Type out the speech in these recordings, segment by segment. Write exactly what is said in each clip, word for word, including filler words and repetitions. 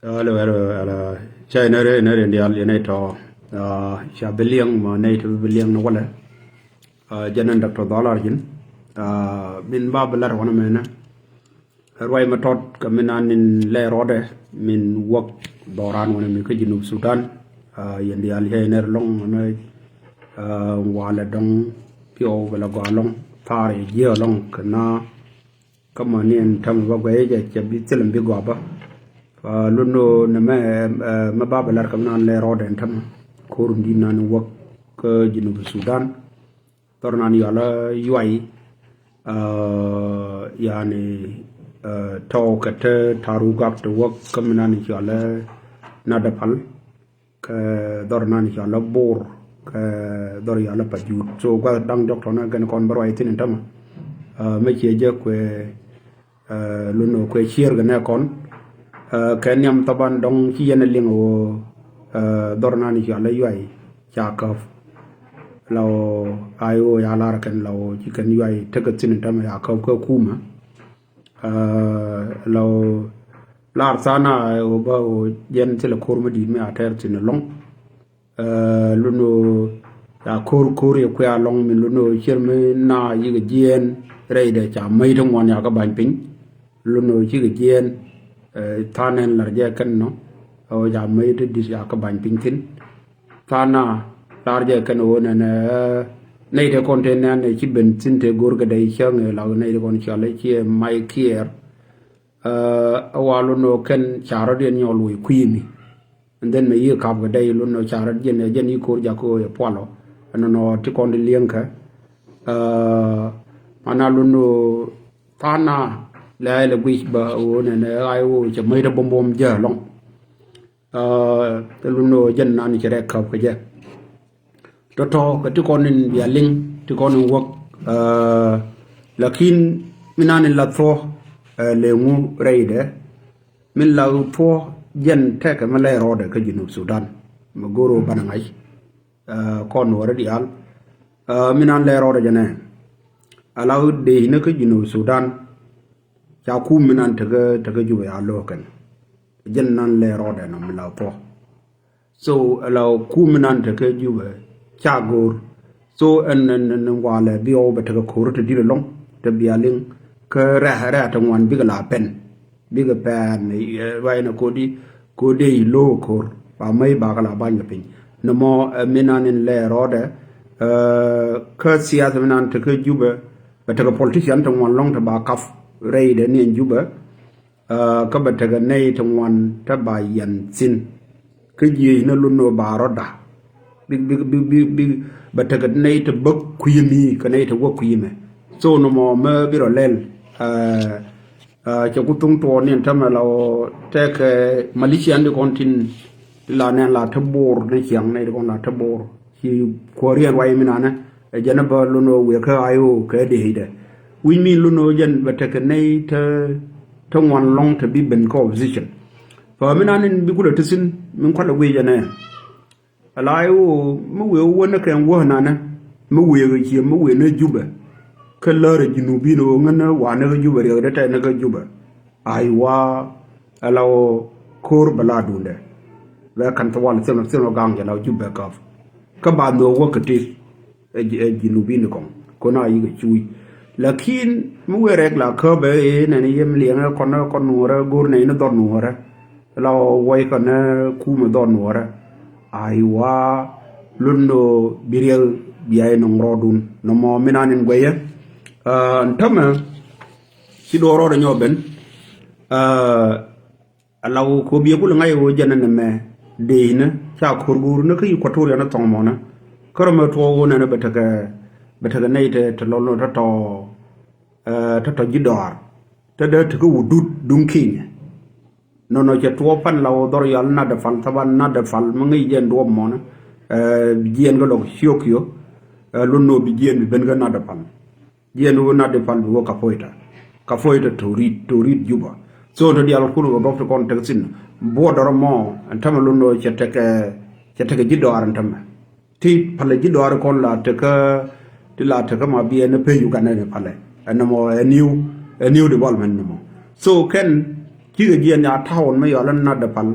Alo, alo, alo. Ca inɛ rɛ, inɛ rɛ dial, inɛ tɔ. Ca bi liɛŋ ma nɛ tɔ bi liɛŋ ni walɛ. Jɛn ni Doctor Dhɔl Arjin. Min ba bi lar wanɛ mɛnɛ. Ruac ma tɔt kɛ min an in lɛ rɔɔdɛ min wäk dhɔran wanɛ mi kä Junub Sudan. Yɛn dial ca inɛ rɛ lɔŋ wanɛ walɛ dɔŋ piɔw bɛ la gɔa lɔŋ thar yɛ jiɛ lɔŋ kɛ na. Kä mɔ ni ɛn tämɛ bä guɛy jɛ cɛ bi thilɛ bi gɔaa bä. Lun ni nɛ mɛ mɛ ba bɛ lar kɛ mi nan lɛ rɔɔdɛ ɛn tämɛ ko̱r in di̱t nan wäk kä Junub Sudan. Dhɔr nan yɔalä yuay yani tɔw kɛ te taru gak te wäk kä mi nan yɔalä nadɛ pal. Kɛ dhɔr nan cɔalä Bor kɛ dhɔr yɔalä Pajut. So gua̱th da̱ŋ jɔk tɔnä gɛn kɔn bä ruac thi̱n in tämä. Mɛ ciɛ jɛ kuɛ lun ɔ kuɛ cier gɛ nɛ kɔn kɛ niam thaban dɔŋ ci yɛn liŋ ɣöö dhɔr nan cɔalä Yuay ca käp. La ɣöö ay ɣöö ya lar kɛn la ɣöö ci kɛn Yuay tekɛ thi̱n in tämä ya käp kɛ kumä. La ɣöö lar thana ɣöö bä ɣöö jɛn thilɛ ko̱r mi di̱i̱t mi a tɛr thi̱n ɛlɔ̱ŋ. Lun ɣöö ya ko̱r ko̱r yɛ kuɛ alɔ̱ŋ min lun ɣöö cier mi na yikɛ jiɛɛn rɛydɛ ca mäc ti ŋuan ya kä ba̱ny piny. Lun ɣöö cikɛ jiɛɛn than ɛn lar jɛ kɛn nɔ ɣöö ca mäc ti di̱t ya kä ba̱ny piny thi̱n. Thana lar jɛ kɛn ɣöö nɛnɛ nɛy tɛ kɔn tɛ nɛn ɛ ci ben thi̱n tɛ go̱r kɛ dɛy cäŋ ɛ la nɛy tɛ kɔn cɔal ɛ ciɛ Mike Kier. Ɛ wa lun ɣöö kɛn ca rɔ̱diɛn nyɔɔl wec kui̱ mi. And then mɛ yi kap kɛ dɛy lun ɣöö ca rɔ̱diɛn ɛ jɛn yi ko̱r jak ɣöö yɛ pualɔ ɛnɔnɔ ti kɔn di li̱eŋkɛ. Mana lun ɣöö thana lɛ ay lɛ guic bä ɣöö nɛnɛ ay ɣöö cɛ mäc tɛ buɔ̱m buɔ̱m jɛ ɛlɔ̱ŋ. Ɛ lun ɣöö jɛn nan cɛ rɛ käp kɛ jɛ. Tɔ̱tɔ̱ kɛ ti kɔn in bia liŋ ti kɔn in wäk. Lakin mi nan in la thuɔ̱ lɛ ŋu rɛydɛ min la thuɔ̱ jɛn tɛkɛ mi lɛ rɔɔdɛ kä Junub Sudan. Mi go̱r ɣöö banɛ ŋa̱c kɔn wä rɛ diaal. Mi nan lɛ rɔɔdɛ jɛ nɛ ala dee ni kä Junub Sudan. Ca kum mi nan tekä tekä Jubɛ ya lo̱o̱kɛn jɛn nan lɛ rɔɔdɛ nɔ mi la thuɔ̱. So la kum mi nan tekä Jubɛ ca go̱o̱r. So ɛn ɛn ɛn walɛ bi ɔw bɛ tekɛ ko̱r te di̱t ɛlɔ̱ŋ te bia liŋ kä rɛ̈ rɛ̈ te ŋuan bikɛ la pɛn. Bikɛ pɛn ruac nɛ kodi kodi i̱ lo̱o̱ ko̱r ba mäc bakɛ la ba̱ny kɛ piny. Nɛ mɔ ɛ mi nan in lɛ rɔɔdɛ kä siasa mi nan tekä Jubɛ bɛ tekɛ politician te ŋuan lɔ̱ŋ te ba kap rɛydɛ ni ɛn Jubɛ. Kä bɛ tekɛ nɛy ti ŋuan te ba yɛn thi̱n. Kä jiëc ni lun ni ba rɔ̱da. Bi bi bi bi bi bɛ tekɛ nɛy ti bäk kui̱ mi kɛ nɛy ti wä kui̱ mɛ. So ni mɔ mɛ bi rɔ lɛl. Cɛ ku thuŋ tuɔɔk ni ɛn tämɛ la ɣöö tɛkɛ Malaysia ni kɔn tin ti la nɛn la te Bor ni ciaŋ nɛy ti kɔn la te Bor. Ci kuäär yɛn ruac mi nanɛ ɛ jɛn ɛ bä lun ɣöö wëë kä I O kɛ dee dɛ wi̱c mi lun ɣöö jɛn bɛ tekɛ nɛy te te ŋuan lɔ̱ŋ te bi ben kä opposition. Pä mi nan in bi kulɛ te thi̱n min kualɛ wëë jɛn ɛ ala I O mi wëë wä ni kɛn wä nanɛ mi wëë kɛ cië mi wëë ni Jubɛ. Kä lär ɛ Junubin ɣöö ŋän ni wa ni kä Jubɛ riɛk dee tɛn ni kä Jubɛ. Ay wa ala ɣöö ko̱r bɛ la duundɛ bɛ ka̱n thil wal thil thil gaŋ jɛ la Jubɛ gɔf. Kä ba nhök wä kɛ tëë ɛ Junubin kɔŋ kɔn a yikɛ cuuc. Lakin mi wëë rɛk la käbɛ ëë nɛn yem liɛŋɛ kɔn kɔn nuɔrɛ go̱r nɛy ni dhɔr nuɔrɛ la ɣöö wuɔc kɔn kumɛ dhɔr nuɔrɛ. Ay wa lun ni ɣöö bi riɛk bia yɛ nɔŋ rɔɔdun nɔmɔ mi nan in guɛyɛ. Ɛn tämɛ ci duɔɔr rɔɔdɛ nyɔk ben. Ala ɣöö kɛ ɣöö biɛ kulɛ ŋa̱c ɣöö jɛn ɛn ɛmɛ dee inä ca ko̱r go̱o̱r inä kä Equatoria ni thɔŋ mɔnä. Kä rɔ mɛ tuɔɔk ɣöö nɛnɛ bɛ tekɛ bɛ tekɛ nɛy te te lɔl ni tɔ̱tɔ̱ tɔ̱tɔ̱ ji̱ dɔaar te dee tekä wudut duŋ kinyɛ. Nɔnɔ cɛ tuɔɔk pan la ɣöö dhɔr yal nadɛ pal thaban nadɛ pal mi ŋäc jɛn duɔp mɔnä. Bi jiɛn kä lɔk ciök kiö lun ni ɣöö bi jiɛn bi ben kä nadɛ pal. Jiɛn wä nadɛ pal bi wä Kapoita. Kapoita torit torit Juba. So ni dial kun wä bɔk ti kɔn tek thin buɔdɔr mɔ ɛn tämɛ lun ni ɣöö cɛ tekɛ cɛ tekɛ ji̱ dɔaar ɛn tämɛ. Ti palɛ ji̱ dɔaar kɔn la tekä ti la tekä ma biɛ ni pec Uganda ni palɛ. Ɛn nɔmɔ ɛ new ɛ new development nɔmɔ. So kɛn Cikɛ jiɛn ya ta̱wun mi yɔal in nat dɛ pal.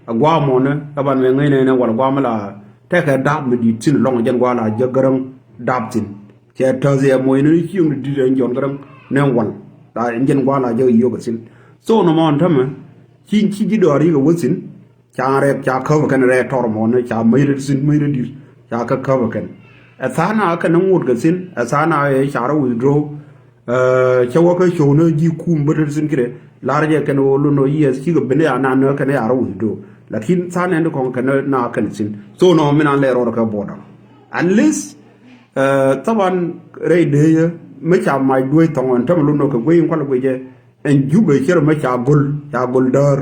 Ɛ gua̱a̱ mɔnɛ ɛ ban mɛ ŋäcnɛ nɛ wal gua̱a̱ mi la tɛkɛ dap mi di̱i̱t thi̱n lɔŋ jɛn gua̱a̱ la jɛ gäräŋ dap thi̱n. Cɛ täth yɛ moc ni cieŋ di di̱t ɛn jɔn gäräŋ nɛ wal la jɛn gua̱a̱ la jɛ yio̱k ɛ thi̱n. So nɔmɔ ɛn tämɛ ci ci ji̱ dɔɔr yikɛ wä thi̱n. Ca rɛp ca käp kɛn rɛɛ tɔr mɔnɛ ca mäc rɛ thi̱n mäc rɛ di̱t ca kä käp kɛn. Ɛ tha̱a̱ŋ na kɛn ŋot kɛ thi̱n ɛ tha̱a̱ŋ na ɛ ca rɔ withdraw. Cä wä kä cio̱w ni ji̱ kum bä tet thi̱n kidɛ lar jɛ kɛn ɣöö lun ɣöö yes cikɛ ben ya nan ni kɛn ya rɔ withdraw. Lakin tha̱a̱ŋ nɛn ti kɔŋ kɛn na kɛn thi̱n. So nɔ mi nan lɛ rɔɔd kɛ border. At least thaban rɛy dee yɛ mi ca mac duec thɔŋ ɛn tämɛ lun ɣöö kɛ guic in kualɛ guic jɛ. Ɛn Jubɛ cɛ rɔ mi ca gol ca gol däär.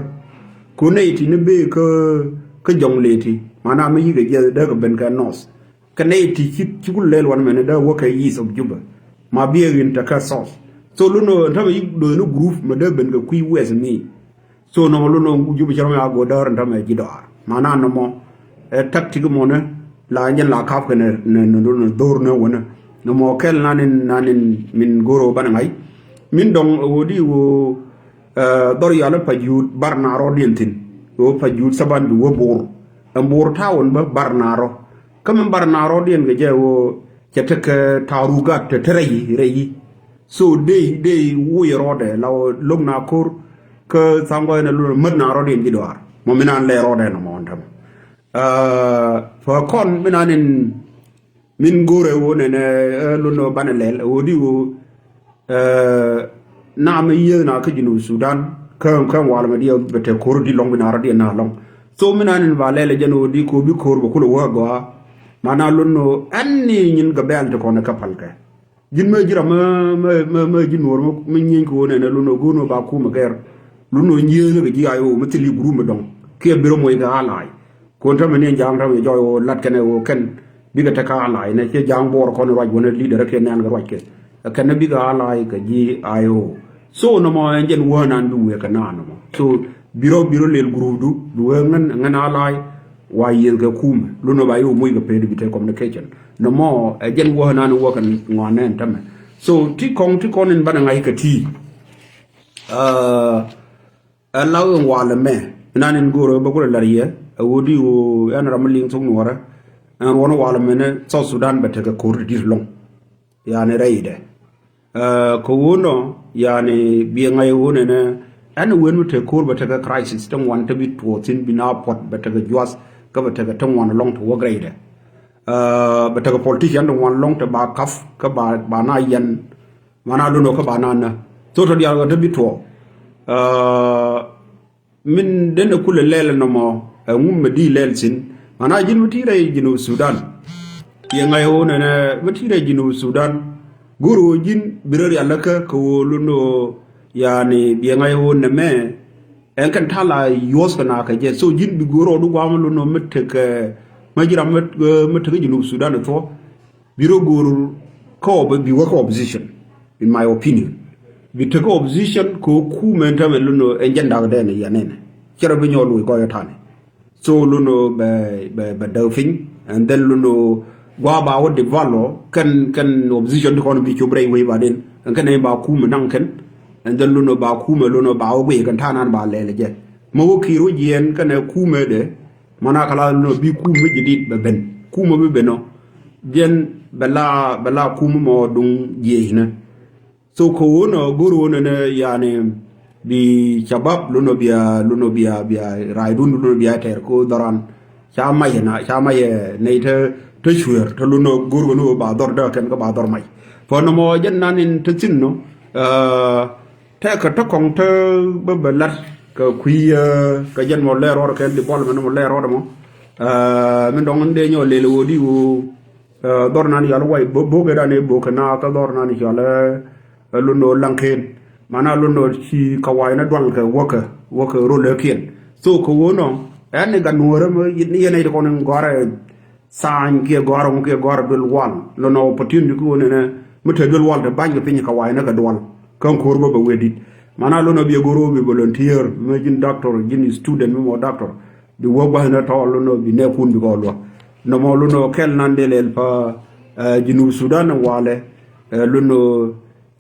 Ku nɛy ti ni bee kä kä jɔŋ leti mana mi yikɛ jiɛth dee kɛ ben kɛ north. Kɛ nɛy ti ci ci ku lɛl wan mɛn dee wä kɛ east of Juba. Ma biɛ ɣin te kä south. So lun ɣöö ɛn tämɛ yik do̱thni group mɛ dee ben kɛ kui̱ west mi. So nɔmɔ lun ɣöö Juba cɛ rɔ mi a go̱o̱r däär ɛn tämɛ ji̱ dɔaar. Mana nɔmɔ ɛ tactic mɔnɛ la jɛn la kap kɛ nɛ nɛ nɛ dhor nɛ wänä. Nɔmɔ kɛl nan in nan in min go̱o̱r ɣöö banɛ ŋa̱c. Min dɔŋ ɣöö di ɣöö dhɔr yɔal ɛ pa juut bar na rɔɔdiɛn thi̱n. Ɣöö pa juut thaban bi wä bo̱o̱r. Ɛn bo̱o̱r ta̱wun bä bar na rɔ. Kä min bar na rɔɔdiɛn kɛ jɛ ɣöö cɛ tekɛ ta̱a̱ru gat te te rɛy rɛy. So dee dee wuc rɔɔdɛ la ɣöö lo̱k na ko̱r kä tha̱a̱ŋ gɔɔy na lun mät na rɔɔdiɛn ji̱ dɔaar mɔ mi nan lɛ rɔɔdɛ nɔmɔ ɛn tämɛ. Pä kɔn mi nan in min go̱o̱rɛ ɣöö nɛnɛ ɛ lun ɣöö banɛ lɛl ɣöö di ɣöö Ɛ, na mi yieth na kä Junub Sudan kä kä wal mi diɛ bɛ te ko̱r di lɔŋ bi na rɔ di na lɔŋ. So mi na nin ba lɛl jɛn ɣöö di ko̱r bi ko̱r bɛ kulɛ wä gɔaa. Ma na lun ɣöö ɛn ni nyin gɛ bɛl ti kɔn kä pal kɛ. Ji̱n mɛ ji̱ ram mɛ mɛ mɛ ji̱ nuɔr mɛ nyieny kɛ ɣöö nɛn ɛ lun ɣöö go̱o̱r mɛ ba kumɛ gɛr. Lun ɣöö nyieth ni kɛ ji̱ ay ɣöö mi thil yi gurum mi dɔŋ kiɛ bi rɔ moc kɛ alay. Kun tämɛ ni ja̱a̱ŋ tämɛ jɔɔc ɣöö lat kɛnɛ ɣöö kɛn bikɛ te kä alay nɛ ciɛ ja̱a̱ŋ buɔɔr kɔn ruac wänɛ leader kiɛ nɛn kɛ ruac kɛ. Kɛnɛ bikɛ alay kɛ ji̱ ay ɣöö. So nɔmɔ ɛn jɛn wäär nan bi wëë kɛ naan nɔmɔ. So bi rɔ bi rɔ lel group du bi wëë ŋän ŋän alay. Wa yieth kɛ kumɛ lunɔ ba yo̱o̱ moc kɛ pee di bi te communication. Nɔmɔ ɛ jɛn wäär nan wäär kɛ ŋɔan nɛn tämɛ. So ti kɔŋ ti kɔn in banɛ ŋa̱c kɛ ti. Ɛ la ɣöö walɛ mɛ mi nan in go̱o̱rä bä kulɛ lar yɛ ɛ ɣöö di ɣöö ɛn ram mi liŋ thok nuɔrä. Ɛn ruɔn walɛ mɛ ni South Sudan bɛ tekɛ ko̱r ti di̱t lɔŋ. Yani rɛydɛ. Ɛ kɛ ɣöö nɔ yani biɛ ŋa̱c ɣöö nɛnɛ ɛn wen mi tek ko̱r bɛ tekɛ crisis ti ŋuan ti bi tuɔɔk thi̱n bi na puɔt bɛ tekɛ juath kä bɛ tekɛ ti ŋuan lɔŋ ti wäk rɛydɛ. Ɛ bɛ tekɛ politician ti ŋuan lɔŋ ti ba kap kä ba ba na yɛn. Mana lun ɔ kä ba nan na thot tɔ dial ɣä te bi tuɔɔk. Min den ɛ kulɛ lɛl nɔmɔ ɛ ŋum mɛ di lɛl thin. Mana ji̱n mi ti rɛy Junub Sudan. Yɛ ŋa̱c ɣöö nɛnɛ mi ti rɛy Junub Sudan. Go̱r ɣöö ji̱n bi rɔ rial lä kä kɛ ɣöö lun ɣöö yani bi ɛ ŋa̱c ɣöö nɛmɛ. Ɛn kɛn ta̱a̱ la yuɔ̱th kɛ na kɛ jɛ so ji̱n bi go̱r ɣöö di guam lun ɣöö mi tekɛ ma ji̱ ram mi tekɛ Junub Sudan ɛ thuɔ̱k. Bi rɔ go̱o̱r kä bi wä kä opposition in my opinion. Bi tek kä opposition kɛ ɣöö kumɛ ɛn tämɛ lun ɣöö ɛn jɛn dak dɛn yɛn ɛnɛ. Cɛ rɔ bi nyɔk loc gɔɔy ɛ ta̱nɛ. So lun ɣöö bɛ bɛ bɛ däk piny and then lun ɣöö gua̱a̱ ba wä develop kɛn kɛn opposition ti kɔn bi cop rɛy wec ba den ɛn kɛn ɛn ba kumɛ naŋ kɛn. And then lun ɣöö ba kumɛ lun ɣöö ba wä guiy kɛn ta̱a̱ nan ba lɛl ɛ jɛ. Mä wä ki̱i̱r wä jiɛɛn kɛn ɛ kumɛ dɛ. Mana kɛ la lun ɔ bi kum mi jadid bɛ ben kum ɔ bi ben ɔ. Jɛn bɛ la bɛ la kum mɔ duŋ jiɛcnä. So kɛ ɣöö nɔ go̱r ɣöö nɛnɛ yani bi cabab lun ɔ bia lun ɔ bia bia raydun lun ɔ bia tɛr kɛ ɣöö dhɔran. Ca mac na ca mac ɛ nɛy te te cueer te lun ɔ go̱r ɣöö ni ɣöö ba dhɔr dee kɛn kä ba dhɔr mac. Pä nɔmɔ jɛn nan in te thi̱n nɔ. Tɛkɛ tä kɔŋ tä bä bä lat kɛ kui̱ kɛ jɛn mɔ lɛɛr rɔɔdɛ kɛ development mɔ lɛɛr rɔɔdɛ mɔ. Min dɔŋ in dee nyɔ lel ɣöö di ɣöö dhɔr nan yɔal wac bok ɛ dan ɛ bok kɛ na kä dhɔr nan yɔal ɛ lundɔ laŋken. Mana lundɔ ci kɛ wac ni dual kɛ wäkɛ wäkɛ rol ɛ kiɛn. So kɛ ɣöö nɔ ɛn ni gat nuɔ̱ɔ̱rä mi yɛn ɛ ti kɔn in gɔarɛ. Tha̱a̱ny kiɛ gɔ̱a̱r ŋu kiɛ gɔ̱a̱r duel wal lon opportunity ki ɣöö nɛnɛ mi te duel wal te ba̱ny kɛ piny kɛ wa̱i̱ ni kɛ dual. Kä ko̱r bä bɛ wee dit mana lon a bi a go̱r ɣöö bi volunteer mi ji̱n doctor ji̱n student mi mɔ doctor. Bi wä gua̱th ni tɔɔl lon a bi nɛɛkun bi kɔɔl wä nɔmɔ lon a kɛl nan dee lɛl pa Junub Sudan walɛ. Lon a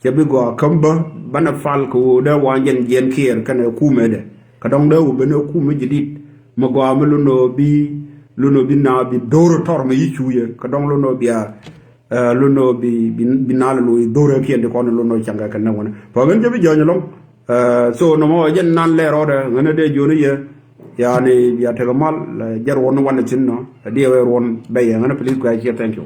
Cɛ bi gɔaa käm bä banɛ pal kɛ ɣöö dee wa̱a̱ jɛn jiɛn kiɛɛr kɛnɛ kumɛ dɛ. Kɛ dɔ̱ŋ dee wä ben ɛ kumɛ jɛ dit. Mɛ gɔaa mi lunɔ bi, lunɔ bi na bi do̱r tɔr mɛ yi cu yɛ. Kɛ dɔ̱ŋ lunɔ bia, eh, lunɔ bi, bi, bi na lɛ lo̱c do̱r ɛ kiɛn ti kɔn lunɔ caŋkɛ kɛ nɛ wänɛ. Pä ɣän cɛ bi jɔ̱ɔ̱ny ɛlɔ̱ŋ. Eh, so nɔmɔ jɛn nan lɛ rɔɔdɛ ɣän ɛ dee jiɔni yɛ. Yani bia tekɛ mal, eh, jɛ ruɔn wanɛ thin nɔ. Ɛ diɛ wee ruɔn bɛ yɛ ɣän ɛ please guys, thank you.